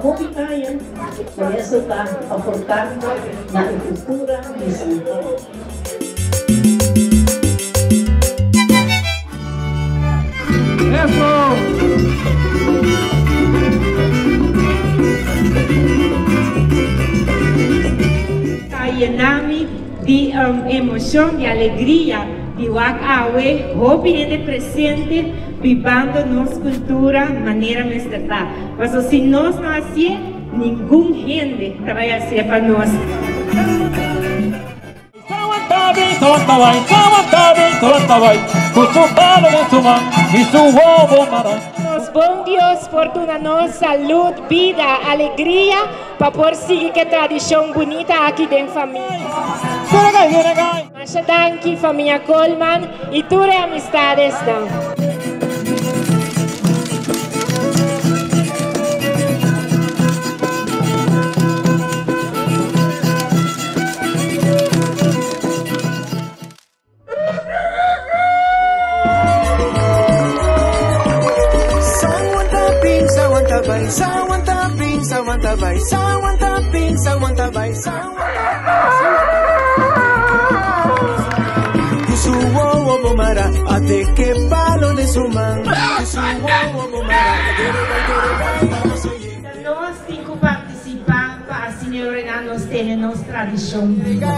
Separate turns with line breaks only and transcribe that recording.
hopi aña Maestro ta aportando na e kultura di San Juan.
Ta yena mi di emocion, di alegria di wak awe hopi hende presente bibando nos cultura manera mester ta. Paso si nos no hacié, ningun hende ta bay hacié pa nos. Nos bon Dios por duna nos salud, bida, alegria pa por sigui ke tradicion bunita aki den famia. Masha danki famia Koolman y tur e amistadesnan. Nos tin cu participa pa asina e ora nos tene nos tradicion biba.